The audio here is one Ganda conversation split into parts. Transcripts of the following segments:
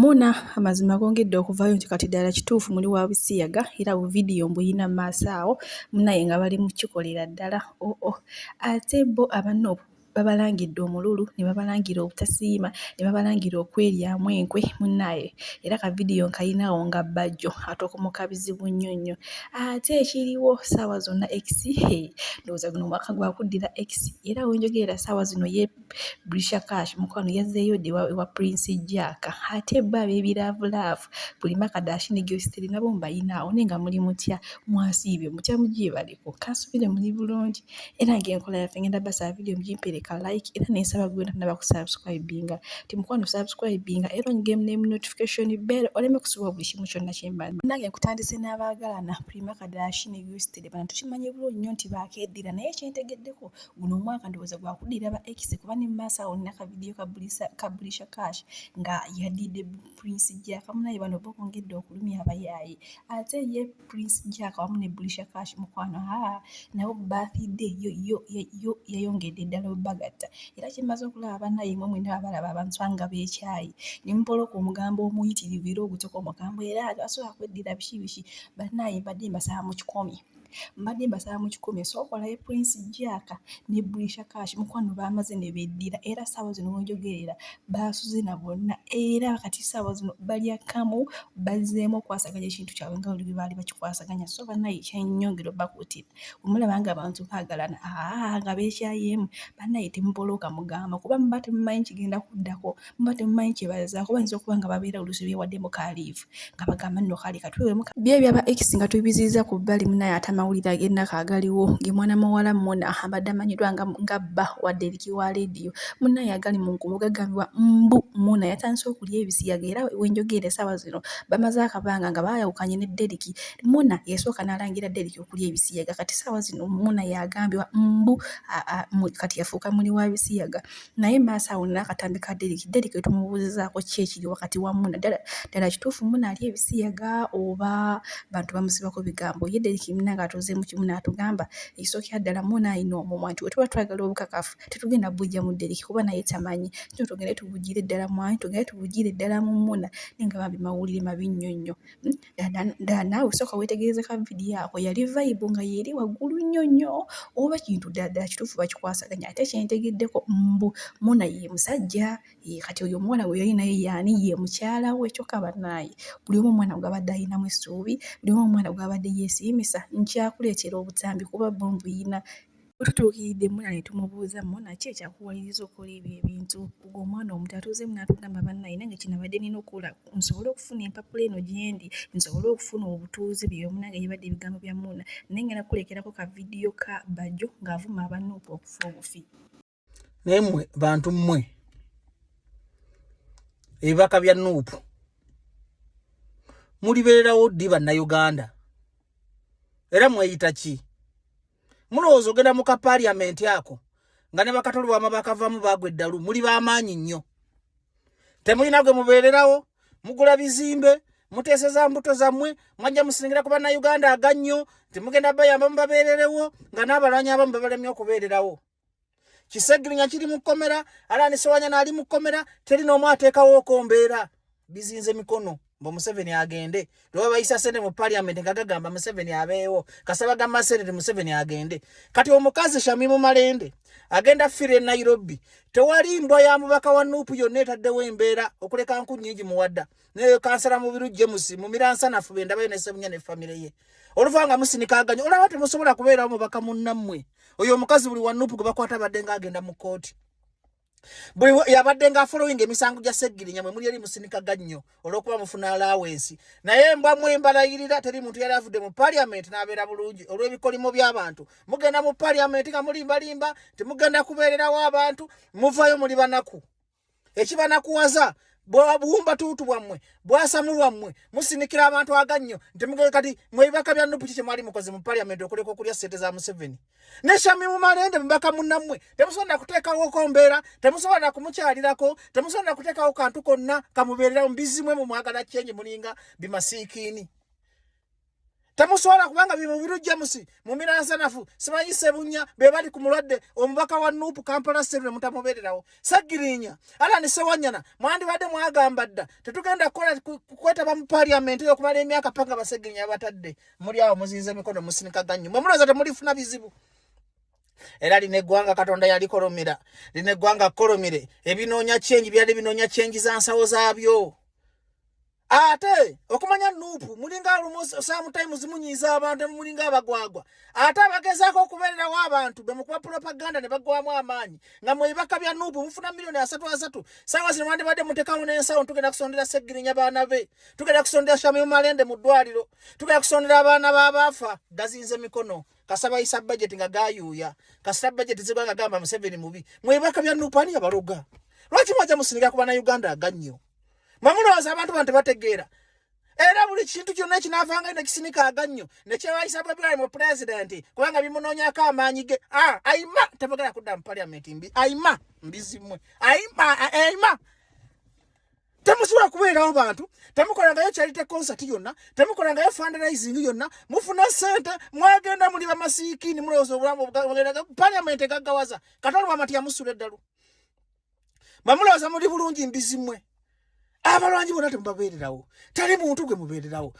Muna amazima gongedde okuvaayo nti kati ddala kituufu muli wa bisiyaga era bu vidiyo mbuyina mu maaso awo munaye nga bali mu kikolera ddala oh oh. Ate bo aba Nup babalangidde omululu ne babalangira obutasiima ne babalangira okweryamu enkwe munnaye era ka vidiyo nkayina awo nga Bajjo atokomoka bizibu nnyo nnyo. Ate ekiriwo ssaawa zonna ex hee ndowooza guno omwaka gwa kuddira ex era we njogerera ssaawa zino ye Brisher Kash mukwano yazzeeyo dda ewa Prince Jack ate bo ab'ebiraavulaavu buli Makadashi ne Gyositeri nabo mbayina awo naye nga muli mutya mwasiibye mutya mugyebaleko kansubire muli bulungi era ng'enkola yaffe ngenda basaba vidiyo mugimpeere ka like era nensaba gwe tanaba kusubscribinga ti mukwano subscribinga era onyigemu ne notification bell oleme kusubwa buli kimu kyonna kyemba nange nkutandise n'abaagalana Prima Kadashi ne Gyositeri bano tukimanyi bulungi nnyo nti baakeddira naye kyentegeddeko Guno omwaka ndowooza gwa kuddira ba ex kuba ne mu maaso awo nina ka vidiyo ka Bulisha Cash nga yadidde Prince Jack munaye bano bo bongedde okulumya abayaaye ate ye Prince Jack wamu ne Bulisha Cash mukwano haa nabo birthday yo yo yo yayongedde ddala obagatta era kye mmaze okulaba bannaye mwe mwenna abalaba abantu nga beekyaye ne mupoloka omugambo omuyitirivu era ogutokomoka mbu era asobola kweddira biki biki bannaye mbadde mbasaba mukikomye. Mbadde mbasaba mukikomye sooka olabe Prince Jack ne Brisher Kash mukwano baamaze ne beddira era ssaawa zino wenjogerera baasuze na bonna era kati ssaawa zino balya kamu bazzeemu okwasaganya ekintu kyabwe nga buli lwe baali bakikwasaganya so bannaye kyennyongera obakuutira bwe mulaba nga abantu baagalana aa nga beekyayeemu bannaye temupolooka mugamba kuba muba temumanyi kigenda kuddako muba temumanyi kye bazaako bayinza okuba nga babeera oluusi beewaddemu ka liivu nga bagamba nno kale katwewemu byo ebya ba ex nga tubiziiza ku bbali munaye ate amawulire ag'ennaku agaliwo nge mwana muwala Muna abadde amanyiddwa nga, nga bba wa Deriki wa leediyo munaye agali mu nkumu gagambibwa mbu Muna yatandise okulya ebisiyaga era wenjogerera essaawa zino bamaze akabanga nga baayawukanye ne Deriki. Muna yasooka n'alangira Deriki okulya ebisiyaga kati essaawa zino Muna y'agambibwa mbu kati yafuuka muli wa bisiyaga. Naye maaso awo nina akatambi ka Deriki. Deriki tumubuuzizaako ki ekiri wakati wa Muna. Ddala ddala kituufu Muna alya ebisiyaga oba bantu bamusibako bigambo? Ye Deriki munange atuuzeemu kimu n'atugamba ekisookera ddala Muna alina omumwa nti bwe tuba twagala obukakafu tetugenda bujja mu Deriki kuba naye tamanyi. Kino tugende tubuggyire ddala mu ani? Tugende tubuggyire ddala mu Muna. Naye nga bambi mawulire mabi nnyo nnyo. Ddala naawe sooka weetegereze ka vidiyo ako yali vibe nga y'eri waggulu nnyo nnyo oba kintu ddala ddala kituufu bakikwasaganya ate kye ntegeddeko mbu Muna ye musajja kati oyo omuwala gwe yali naye y'ani ye mukyala we kyokka bannaaye buli omu omwana gw'abadde alinamu essuubi buli omu omwana gw'abadde yeesiimisa nkyakuleetera obutambi kuba bwo mbuyina. Bwe tutuukiridde Muna ne tumubuuza, Muna ki ekyakuwaliriza okukola ebyo ebintu? Ggwe omwana omuto atuuzeemu n'atugamba bannaye nange kye nabadde nnina okukola nsobole okufuna empapula eno gyendi nsobole okufuna obutuuze bye munange ebibadde ebigambo bya Muna naye ngenda kukulekerako ka vidiyo ka Bajjo ng'avuma aba Nup okufa obufi. Naye mmwe bantu mmwe ebibaka bya Nup mulibeererawo ddi bannayuganda era mweyita ki? Mulowooza ogenda mu ka parliament ako nga ne bakatoli bwama bakavamu bagwa eddalu muli b'amaanyi nnyo temulina gwe mubeererawo mugula bizimbe muteeseza mbuto zammwe mwajja musingira ku bannayuganda agannyo nti mugenda bayamba mubabeererewo nga n'abalwanyi abamu babalemye okubeererawo Kisegirinya kiri mu kkomera, Alani Sewanyana ali mu kkomera, teri n'omu ateekawo okombeera. Bizinze mikono mbu Museveni agende. Lwa bayisa sente mu parliament nga gagamba Museveni abeewo. Kasaba gamba sente nti Museveni agende. Kati omukazi Shamimu Malende agenda fira e Nairobi. Tewali mbwa ya mubaka wa Nup yonna etaddewo embeera okuleka nku nnyingi muwadda. Ne kansala Mubiru James Mumira Nsanafu be ndabayo ne Ssebunya ne famire ye. Oluva nga musinikaganya olaba temusobola kubeerawo mubaka munnammwe. Oyo omukazi buli wa Nup gwe bakwata abadde nga agenda mu kkooti. Buli yabadde nga following emisango gya Ssegirinya mwe muli eri musinika gannyo olw'okuba mufuna allowance. Naye mbwa mwe mbalayirira teri muntu yali avudde mu parliament n'abeera bulungi olw'ebikolimo by'abantu. Mugenda mu parliament nga mulimbalimba temugenda kubeererawo abantu muvayo muli banaku. Ekibanakuwaza buwumba tuutu bwammwe bwasamu bwammwe musinikira abantu agannyo nti mugende kati mwebibaka bya Nup ki kye mwali mukoze mu parliament okuleka okulya ssente za Museveni ne Shamimu Malende mubaka munnammwe temusobola na kuteekawoko mbeera temusobola na kumukyalirako temusobola na kuteekawo kantu konna kamubeererawo mbizi mwe mumwagala kyenyi mulinga bimasiikiini. Temuswala kubanga bye Mubiru James, Mumira Nsanafu, simanyi Sebunya be bali ku mulwadde omubaka wa NUP Kampala Central mutamubeererawo. Ssegirinya, Allan Ssewanyana, mwandibadde mwagamba dda tetugenda kukola kwetaba mu parliament eyo okumala emyaka paka Bassegirinya batadde. Muli awo muzinze emikono musinika gannyo. Mwe mulowooza temulifuna bizibu. Era lino eggwanga Katonda yalikolomera, lino eggwanga kkolomere, ebinoonya change byali binoonya change za nsawo zaabyo. Ate okumanya NUP mulinga olumu sometimes munyiiza abantu, mulinga abagwagwa, ate abagezaako okubeererawo abantu be mukuba propaganda ne bagwamu amaanyi nga mwebaka bya NUP mufuna miliyoni 30 asatu. Saawa zino mwandibadde mutekawo n'ensawo, tugenda kusondera Ssegirinya baana be, tugenda kusondera Shamim Malende mu ddwaliro, tugenda kusondera abaana b'abaafa. Gazinze mikono kasaba isa budget nga gayuuya, kasita budget zigwa nga gamba Museveni mubi. Mwebaka bya NUP ani abaloga? Lwaki mwajja musinika ku bannayuganda agannyo? Mwemulowooza abantu bano tebategeera? Era buli kintu kyonna ekinaavanga nekisinika agannyo nekyewayisa Bobi Wine mu pulezidenti kubanga bimunoonyako amaanyi ge. Ah, aima tebagala kudda mu paliamenti mbi, aima mbizimwe, aima aima temusobola kubeerawo bantu, temukolangayo charity concert yonna, temukolangayo fundraising yonna, mufuna sente mwagenda muli bamasiikini, mulowooza obulamu paliamenti egaggawaza. Katonda bwamati yamusula eddalu. Bamulowooza muli bulungi, mbizimwe. Abalwanyi bonna temubabeererawo, tali muntu gwe mubeererawo.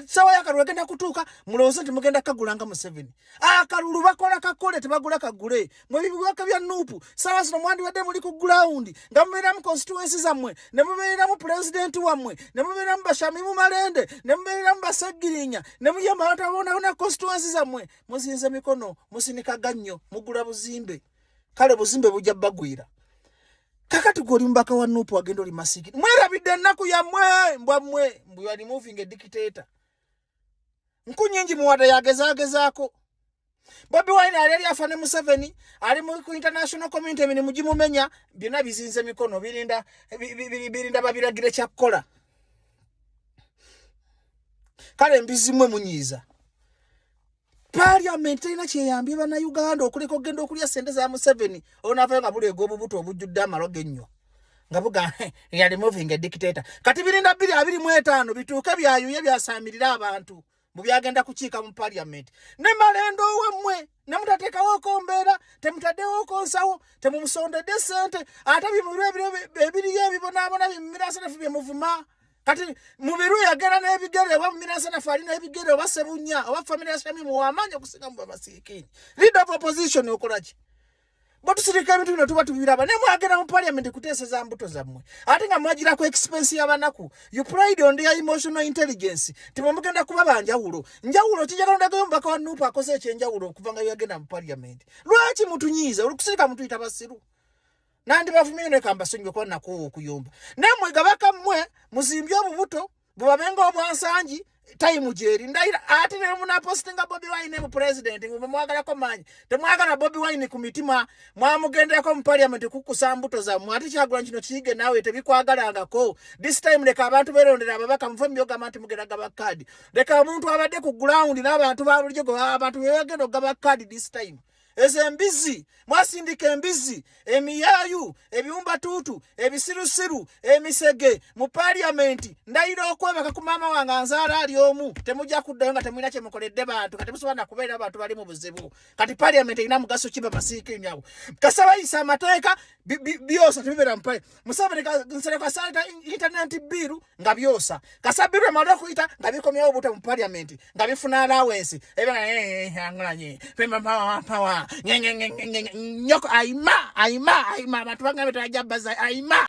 Sawa yakalulu egenda kutuuka mulowooze nti mugenda kagulanga Museveni. Akalulu bakola kakole, tebagula kagule. Mwe bibibaka bya NUP, sawa zino mwandibadde muli ku ground nga mubeeramu constituency zammwe, ne mubeereramu pulezidenti wammwe, ne mubeereramu Bashamimu Malende, ne mubeereramu Baseggirinya, ne muyamba abantu abonabona constituency zammwe. Muzinze mikono, musinika gannyo, mugula buzimbe. Kale buzimbe bujja bagwira. Kakati gwe oli mubaka wa NUP wagenda oli masiki, mwerabidde ennaku yammwe mbwa mmwe. Mbu you are removing a dictator. Nku nyingi muwada yagezagezaako. Bobi Wine ali eri afa ne Museveni ali mu ku international community, emirimu gimumenya, byonna bizinze mikono, birinda birinda babiragire kyakkola. Kale mbizimwe munyiiza. Parliament terina kyeyambye bannayuganda okuleka okugenda okulya sente za Museveni. Onaavayo nga buleega obubuto obujjudde amalo gennyo nga buga ya removing a dictator. Kati birinda 2025 bituuke byayuye byasaamirire abantu mu byagenda kukiika mu parliament ne Malendo wammwe ne mutateekawoko mbeera, temutaddewoko nsawo, temumusondedde sente, ate bimubiro ebiro ebiriyo ebibonaabona bimumiransanafu bye muvuma. Kati Mubiru yagenda n'ebigere, oba Mumiransanafu ali n'ebigere, oba Sebunya, oba family ya Shamimu wamaanyi okusinga mu bamasiikini. Leader of opposition okola ki? Bwe tusirika ebintu bino tuba tubiraba. Naye mwagenda mu parliament kuteeseza mbuto zammwe, ate nga mwagira ku expense y'abanaku. You pride on their emotional intelligence nti mwe mugenda kuba banjawulo. Njawulo kijagala ndagayo omubaka wa NUP akoze ekyenjawulo okuva nga yagenda mu parliament. Lwaki mutunyiiza olukusirika mutuyita basiru? Nandibavumye ne kambasonyiwe kuba nakoowa okuyomba. Naye mwe gabaka mmwe muzimbye obubuto bubabenga obwansangi time gyeri ndayira. Ate ne munapositinga Bobi Wine mu president nga mwagalako maanyi, temwagala Bobi Wine ku mitima, mwamugenderako mu parliament kukusa mbuto zammwe. Ate Kyagulanyi kino kiyige naawe, tebikwagalangako. This time leka abantu berondera ababaka, muve mu byogamba nti mugenda gaba kaadi. Leka omuntu abadde ku ground n'abantu ba bulijjo gwe abantu be bagenda okugaba kaadi this time. Ezo embizi mwasindika, embizi, emiyaayu, ebiwumbatuutu, ebisirusiru, emisege mu paliamenti, ndayira okwebaka ku maama wange anzaala ali omu, temujja kuddayo nga temulina kyemukoledde bantu. Kati musobola nakubeera abantu bali mu buzibu. Kati paliamenti erina mugaso ki? Bamasiikinyawo kasa bayisa amateeka byosa tebibeera mu pali. Museveni Nsereko asaleta internet bill nga byosa, kasa bill emala okuyita nga bikomyawo obuto mu paliamenti nga bifuna allowance ebanganye pawa nyoko aima aima aima abantu bagambe tebajja baza aima.